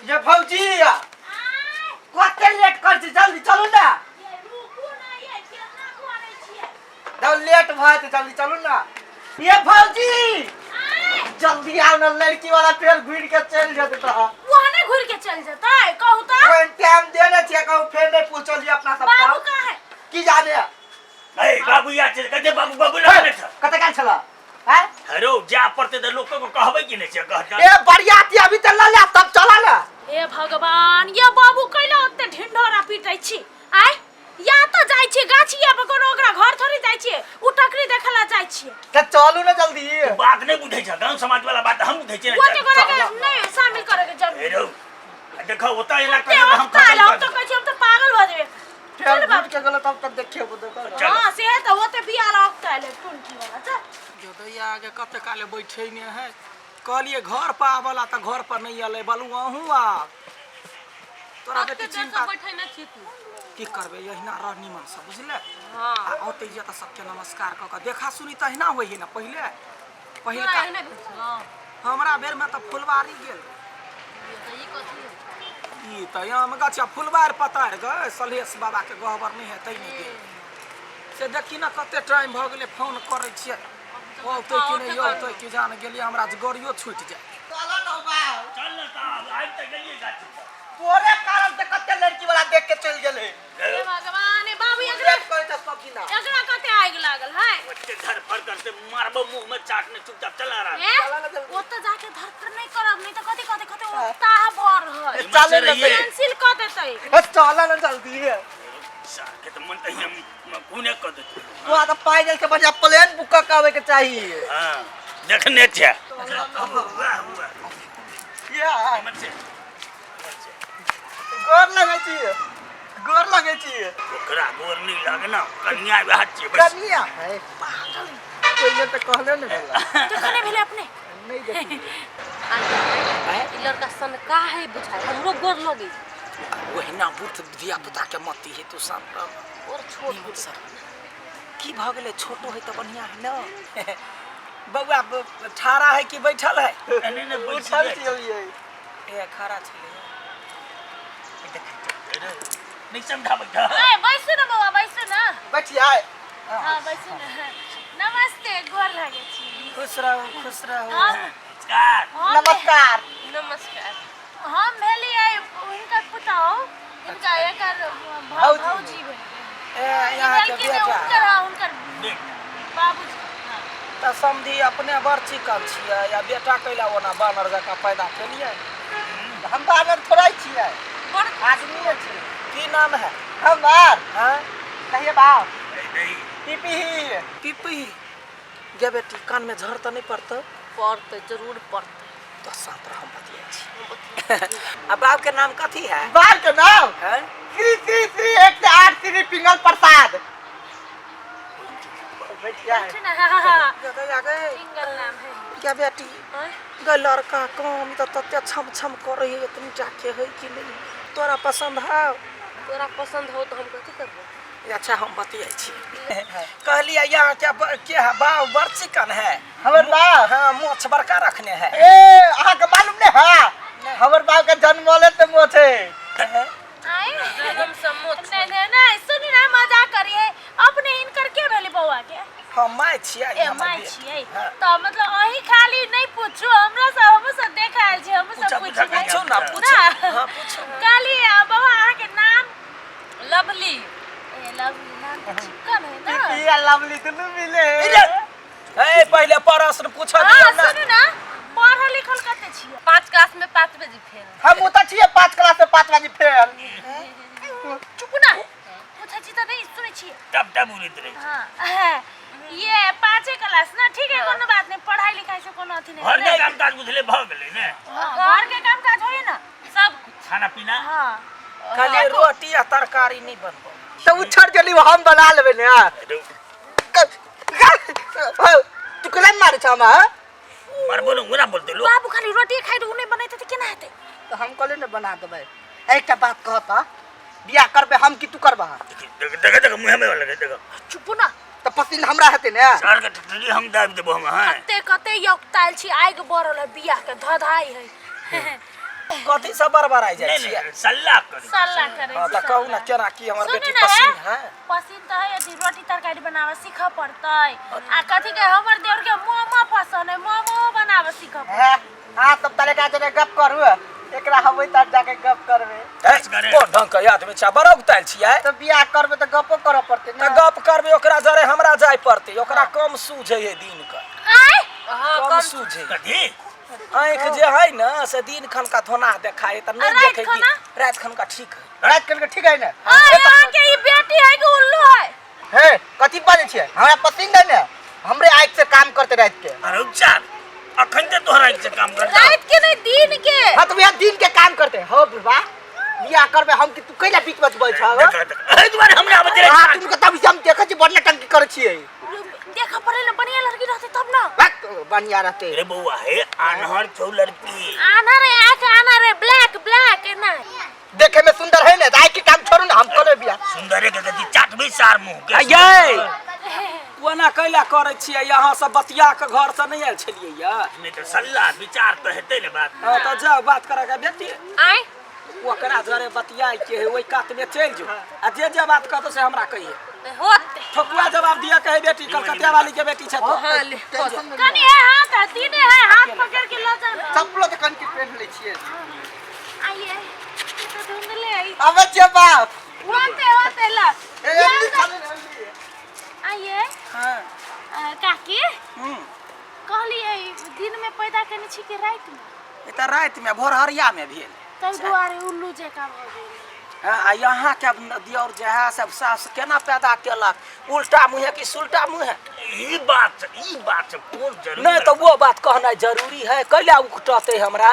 ये भौजी कते लेट कर छी, जल्दी चलू ना। जब लेट भऽ जेतै, जल्दी चलू ना। ये भौजी, जल्दी आउ ना, लड़की वाला फेर घुरि के चलि जेतै तऽ। वहाँ नहीं घुर के चल जेतै, कहू तऽ। कोन टाइम देने छियै, कहू फेर नहि पूछलियै अपना सब। बाबू कहाँ है? की जाने। ए बाबू या छै कते बाबू बाबू लगने छ। कते काल छल हैं? अरे जा पड़ते तऽ लोक के कहबै कि नहि छै कहता। ए बरियाती अभी तऽ लऽ ले, तब चला ना। हे भगवान, ये बाबू कैला ओते ढिंढोरा पीटै छी? आय या तऽ जाइ छियै गाछिया पर, कोनो ओकरा घर थोड़ी जाइ छियै, उ टकरी देखै ला जाइ छियै। तऽ चलू ना जल्दी। तू बात नहि बुझै छ, गाँव समाज वाला बात हम बुझै छियै। ओते गोरा के नहि शामिल करे के ए जरूरी। रौ, आ देखो ओतऽ एला ओते कहे तऽ हम औकता खतम हम कर तऽ देबै। कहै छी हम तऽ पागल भऽ जेबै। फेर चल बाबू। घुरि के गेलो तब तक देखियो देखो। चल। हँ से तऽ ओते बिया ला औकता एलै टुनकी वाला, चल। जोदैया आगे कते काले बैठे ने है, कहलिए घर पर आवला तऽ घर पर नहीं अलै। बलू अहूँ आ तोरा बेटी चिंता बैठे न छी तू। की करबे, एहिना रह निमन से, बुझले? हाँ। आ औते जे तऽ सबके नमस्कार कऽ कऽ देखा सुनी तऽ अहिना होइ है ने पहिले तोरा पहिलका। एहने भेल छलौ? हमरा बेर में तऽ फुलवारी गेल। ई तऽ ई कथी है? ई तऽ आम गाछ आ फुलवार पतार गए सलहेश बाबा के गहबर नहीं है तै नहीं गेल। से देखी ने कते टाइम भऽ गेलै, फोन करै छियै, औतै कि नहि औतै कि जान गेलियै, हमरा जे गड़ियो छूटि जाय। चलो ना बाबू। चल ने तऽ आबि तऽ गेलियै गाछी पर। तोरे कारण से कते लड़की वाला देख के चलि गेलै। हे भगवान, हे बाबू, एकरा लेट करै छ सब दिना। एकरा कते आगि लागल है? ओते धरफड़ करते मारबो मुंह में चाटने, चुपचाप चल आ रहा। ए ओतऽ जाके धरफड़ नहि करब, नहि तऽ कथी कथी कथी ओता भर है। चले ना। कैंसिल कऽ देतै। ए, चल ना जल्दी। सार के तऽ मन तऽ हम कोने कऽ देतै। तोरा तऽ पाइ से बढ़िया प्लेन बुक कऽ के आबै के चाही। हाँ देखने छै। वाह वाह। या मन से गोर लगै छी, गोर लगै छी। ओकरा गोर नहि लागे ना, कनिया वएह छियै बस। कनिया है पागल, पहिले तऽ कहले ने भेला। देखने भेलै अपने? नहि देखी। ई लड़का सनका है बुझाय, हमरो गोर लगे। ओहिना बुढ़ धिया पुता के मती है, तू शांत रह। और छोट निमन से की भऽ गेलै? छोटो है तऽ बढ़िया है ने। बौआ ठाड़ा है कि बैठल है? नहीं नहीं, उठल बैठल छियै। ए खड़ा छलै। नहीं समझाबै छ। ए बैसू ने बौआ, बैसू ने। बैठिया। हाँ बैसू ने। नमस्ते, गोर लागै छी। खुश रहू, खुश रहू। हम नमस्कार। हम नमस्कार। नमस्कार। हम भेलियै हुनकर पुतहु, हिनका एकर भौजी। भौजी भेलियै। ए ई यहाँ के भेलखिन बेटा? हुनकर, हाँ, हुनकर देख। बाबूजी, हाँ। तऽ समधी अपने बड़ चिकन छियै या बेटा कैला ओना बानर जकाँ पैदा केलियै? हम बानर थोड़ा छियै। बड़ आदमी छियै। की नाम है? हमार? हाँ। कहिए बाप। नहीं। पीपी। पिपी गे बेटी, कानमे झड़ तऽ नहि पड़तौ? पड़तै, जरूर पड़तै। तो शांत रह, हम बतियाइ छी। आ बाप के नाम कथी है? बाप के नाम हैं? श्री श्री श्री 108 श्री पिंगल प्रसाद। बैठिया। बैठू ने, हाँ हाँ हाँ। गए गए। सिंगल नाम है। क्या बेटी। आँय? गए लड़का कम तऽ तते छम छम करै है, एतनी टाके है कि नहीं? तोरा पसंद है? तोरा पसंद हो तऽ हम कथी करबो? अच्छा, हम बतियाइ छी। कहलियै यहाँ के के है बाप, बड़ चिकन है। हमर बाप? हाँ, मोछ बड़का रखने है। ए अहाँके मालूम नहीं है, हमर बाप के जन्म होले ते मोछ है। आय जन्म से मोछ। नहीं नहीं नहीं, सुनी ना, मजाक करिए अपने। हिनकर के भेली बौआ के? हम माय छियै। ए हमर माय बेटी। छियै। हाँ। तऽ मतलब अहीं खाली नहीं पूछू, हमरा सब हमहूँ सब देख आयल छी, हमहूँ सब पूछा, पूछू। पूछा, पूछू ना, पूछू। ना। हाँ पूछू। कहली बौआ, अहाँके नाम? लवली। ए लवली नाम तऽ चिकन है ना। पीपी आ लवली दुनू मिले। ए पहिले प्रश्न पूछ हाँ दियौ ना। सुनू ना, पढ़ल लिखल कते छियै? 5 क्लास में 5 बजे फेल। हम ओतऽ छियै 5 क्लास से 5 बजे फेल। चुप ना, पूछै छी तऽ नहीं सुनै छियै। टप टप उड़ैत रहै। हाँ ये पाँचे क्लास ना, ठीक है, कोनो बात नहीं, पढ़ाई लिखाई से कोनो अथी नहीं। घर के काम काज बुझले भऽ गेलै ने? हाँ, घर के काम काज होइए ना? सब कुछ। खाना पीना? हाँ। खाली रोटी आ तरकारी नहीं बनबो। तऽ ओ छोड़ गेली, हम बना लेबै ने। तू केना मारै छ हमरा, हाँ? मारबो ने, ओना बोलते लोग। बाबू खाली रोटी खाइ उ नहीं बनैते तऽ केना हेतै? तऽ हम कहले ने बना देबै। एकटा बात कह तऽ, बियाह करबै हम कि तू करबह? देख देख देख, मुँह में लगे देख। चुप ना। तऽ पसीन हमरा हेतै ने। सार के ठठरी हम दाबि देबो हम। हाँ कते कते योगताल छी, आगि बढ़ल है, बियाह के धधाई है। कथी सब बड़बड़ाइ जाइ नहीं छियै? नहीं, सल्लाह करी। सल्लाह करै हाँ छी, तऽ कहू ने सल्लाह। केना की हमर सुनू बेटी ने पसीन हे, है? पसीन तऽ है, यदि रोटी तरकारी बनाबऽ सीखऽ पड़तै। आ कथी के हमर देवर के मोमो पसंद है, मोमो बनाबऽ सीखऽ पड़तै। हैं, अहाँ सब ताले का जरे गप करू, एकरा हबै तब जाके गप करबै। है, कोन ढंग के आदमी छै, बड़ उगतायल छियै। तऽ बियाह करबै तऽ गपो करऽ पड़तै तऽ ने। गप करबै ओकरा जरे हमरा जाय पड़तै, ओकरा कम सूझै है दिन के। आय हाँ। कम कम सूझै। कथी? आँखि जे है ने से दिन खन का धोना देखाय तऽ नहि आ राति देखै। खना? राति खन का ठीक है। राति कन के ठीक है ने? आय, अहाँके ई बेटी है कि उल्लू है? हे, कथी बाजै छियै? हमरा पसंद है ने, हमरे आँखि से काम करते राति के। अरे चाल, अखन ते तोहरा एक से काम करता। रात के नहीं, दिन के। हाँ तो बियाह दिन के काम करते हो बुढ़बा, बियाह करबै हम कि तू कैला बीच में बैठ हो? देख, देख, एहि दुआरे हमरा आबैत रहै। हाँ, तुमके तब हम देखै छी, बड़ नटंकी करै छियै। देखऽ पड़े ने, बढ़िया लड़की रहते तब ना। बक, बढ़िया रहते। अरे बौआ, हे आन्हर छौ लड़की। आना रे आँख, आना रे, ब्लैक ब्लैक एना। देखे में सुंदर है ने, तऽ आँखि के काम छोड़ू ने, हम करबै बियाह। सुंदरे के गति चाटबी सार मुंह के। यै, ओना कैला करै छियै? अहाँ सब बतिया के घर से नहि आयल छलियै या? नहि तऽ सल्लाह विचार तऽ हेतै ने बात। हाँ तऽ जाउ बात करऽ के बेटी। आय। ओकरा जरे बतियाइ के है, ओहि कात में चलि जो आ जे जे बात कहतौ से हमरा कहिए। होते। ठकुआ जवाब दिया कहे बेटी, कलकतिया वाली के बेटी छै तो। हाँ ले। कनी है हाथ तीने है, हाथ पकड़ के ल जाओ। चप्पलो तऽ कनके पेन्ह लै छियै। आइए, ई तो धुंधले है। आबै छियै बाप। होते होते ल। ए, जल्दी चलू ने, जल्दी। आइए। हाँ। काकी, हम्म। कहलिए दिन में पैदा केने छी कि राति में? ई तऽ राति में भोरहरिया में भेल। ताहि दुआरे उल्लू जकाँ भऽ गेल। हाँ, आ यहाँ के दियौर जे है सब सास केना पैदा केलक, उल्टा मुँहे कि सुल्टा मुँहे? ई बात, ई बात कोन जरूरी? नहि तऽ वो बात कहनाइ जरूरी है। कैला उकटते हमरा?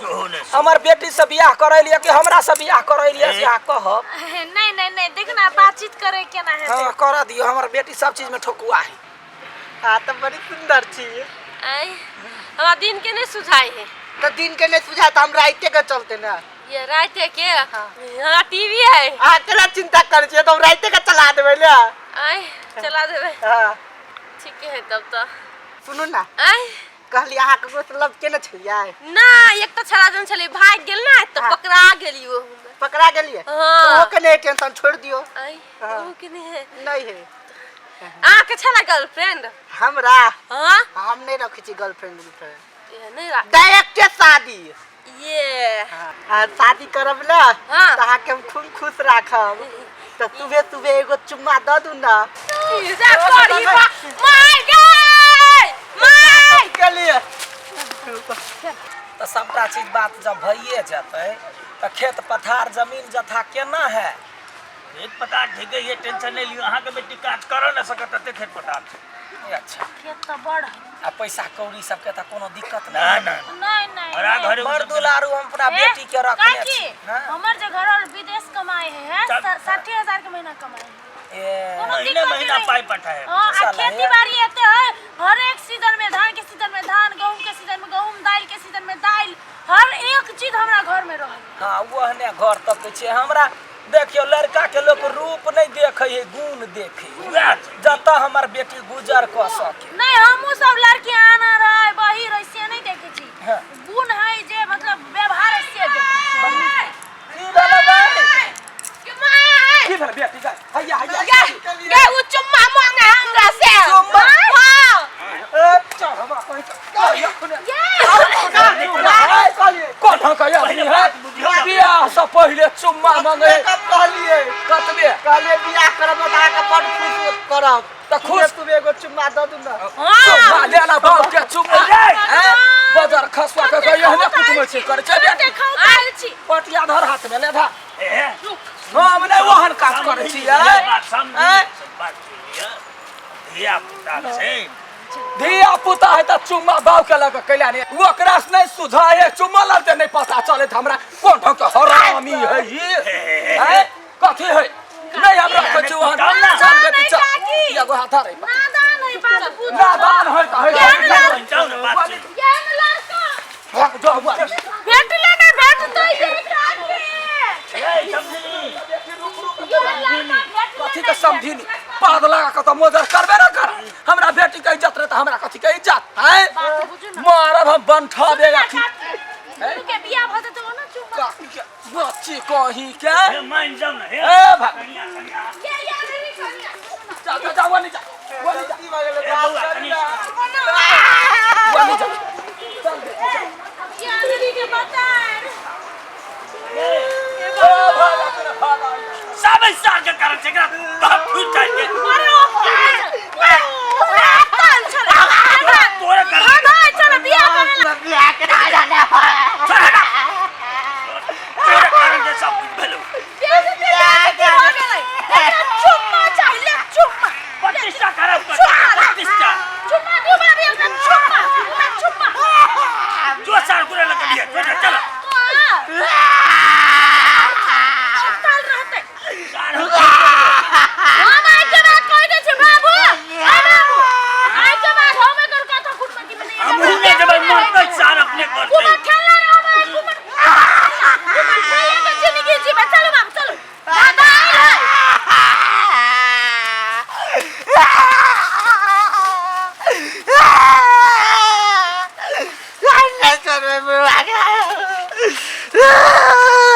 जो ने हमर बेटी से बियाह करै लिए कि हमरा से बियाह करै लिए से अहाँ कहब। नहीं नहीं नहीं, देख ना बातचीत करे केना हेतै। हाँ करऽ दियौ, हमर बेटी सब चीज में ठोकुआ है। हाँ तऽ बड़ी सुंदर छी। आय, हमरा दिन के नहीं सुझाई है। तऽ दिन के नहि सुझाय तऽ हम राइते के चलते ने। ये रात के हमरा टीवी है। अहाँ केना चिंता करै छियै, तऽ हम राइते के चला देबै ने। आय, चला देबै? हाँ। ठीक है तब तऽ। सुनू ने। आय। कहली अहाँ ककरो से लव केने छलियै? ना, एक तऽ छड़ा जन छलै, भागि गेल ना तऽ। हाँ। पकड़ा गेलियो हम। पकड़ा गेलियै? हाँ। तऽ ओहो के नहि टेंशन, छोड़ि दियौ। आय। हाँ। ओहो के नहीं है? नहि है। अहाँके छला गर्लफ्रेंड? हमरा? हाँ। हम नहि रखै छी गर्लफ्रेंड उर्लफ्रेंड। ये नहीं राख। डायरेक्टे शादी। ये। आ, शादी करब ने। हाँ। तऽ अहाँके हम खूब खुश राखब, तऽ सुबह सुबह एगो चुम्मा दऽ दू ने। जा करी बा my गय my. के लिए तऽ सबटा चीज बात जब भइए जेतै तऽ खेत पथार जमीन जथा केना है? खेत पथार ठीक है, ये टेंशन नहीं लियो। अहाँके बेटी काज करऽ न सकत तते खेत पथार छै। अच्छा। खेत तऽ बड़ है। आ पैसा कौड़ी सबके तऽ कोनो दिक्कत ना। नहि? ना। नहीं नहीं। हमरा नहीं। घरे बड़ दुलारू हम अपना ए, बेटी के रखने काकी, छी। हाँ? हमर जे घर वाला विदेश कमाए है, है चल। 60,000 के महीना कमाए है। ए, कोनो महीने दिक्कत महीना नहीं। पाई पठाए। हाँ, आ चल, खेती हे। बाड़ी एते है, हर एक सीजन में धान के सीजन में धान, गहूम के सीजन में गहूम, दालि के सीजन में दालि, हर एक चीज हमरा घर में रहल। हाँ, ओहने घर तकै छै हमरा। देखियौ, लड़का के लोक रूप नहि देखै है, गुण देखै है। उएह छै। जतऽ हमर बेटी गुजर कऽ सके। नहीं, हमहूँ सब लड़की आना रहे बही रहे से नहीं देखे छी। हाँ। गुण है जे, मतलब व्यवहार है से देखे छी। की भेलै गै? My. की भेलै बेटी गै? हैया हैया। गे गे, उ चुम्मा मांगे हमरा से। चुम्मा? हाँ। ए, चल हमरा कहि तऽ खुने। कोन ढंग के आदमी है? बियाह से पहिले चुम्मा मांगे। कब कहलियै? कतबे? कहलियै बियाह करब तऽ अहाँके बड़ खुश करब। तऽ खुश सुबह एगो चुम्मा दऽ दू ने। चुम्मा लेला बाप के चुम्मा हैं? बजर खसुआ के कहियो एहने कुटुमै छै करै छै बेटी। देखौ छी। पटिया धर हाथ में ले धा। ए, हम नहि ओहन काज करै छियै। बात समझी। हैं? बात सुनिए, धिया पुता छै। धिया पुता है तऽ चुम्मा बाव के लग कैला ने ओकरा से नहीं सुझाए, चुम्मा लड़ते नहीं पता चले हमरा कोन ढंग के हरामी है ई हैं? कथी है? नहीं, हम रखै छी ओहन। चल बेटी चल, एगो हाथ धरे। नादान है, बात बुझ। नादान है तऽ है। जाउ ने बात छै। केहन लड़का भाग जाउ बुआ। भेटले नहि भेटतै ये काकी। ए, समझी। केहन लड़का भेटले। कथी के समझी? पाद लगा के तऽ मोजर करबे ना कर। हमरा बेटी के इज्जत रहे तऽ हमरा कथी के इज्जत है? बात बुझू ना। मारब हम बनठा देगा। दुनू के बियाह भऽ जेतै। बच्ची कहीं के। हे मान जाओ ना हे। ए भाई। कनिया कनिया। ये ये मेरी कनिया। जा जा जा, वो नहीं जा, वो नहीं जा, गलती भऽ गेलै, ए बौआ, बाप कनि चलू ना। वो नहीं जा। चल दे। ये आदमी के बता। ए भाई, अपने भागा। सब साल के कारण छै एकरा बाप फूट जाइ के। अरे ओ ताल छले। तोरे कारण। भाई चल बियाह करे ला। बियाह के ना जाने। तोरे कारण जे सब कुछ भेलौ। बियाह के हो गेलै। एकरा चुम्मा चाहिए, चुम्मा। प्रतिष्ठा खराब कर, प्रतिष्ठा। चुम्मा दियो बाबी एकरा, चुम्मा एकरा चुम्मा। जो साल कुरा लगलिए जो चल। ताल रहतै। साल हो। हम आइ के बाद कहि दै छी बाबू, ए बाबू, आइ के बाद हम एकर कथा कुटमैती में नहि। हमहू नहि जेबै, मरतै सार अपने करतै। कुमठा।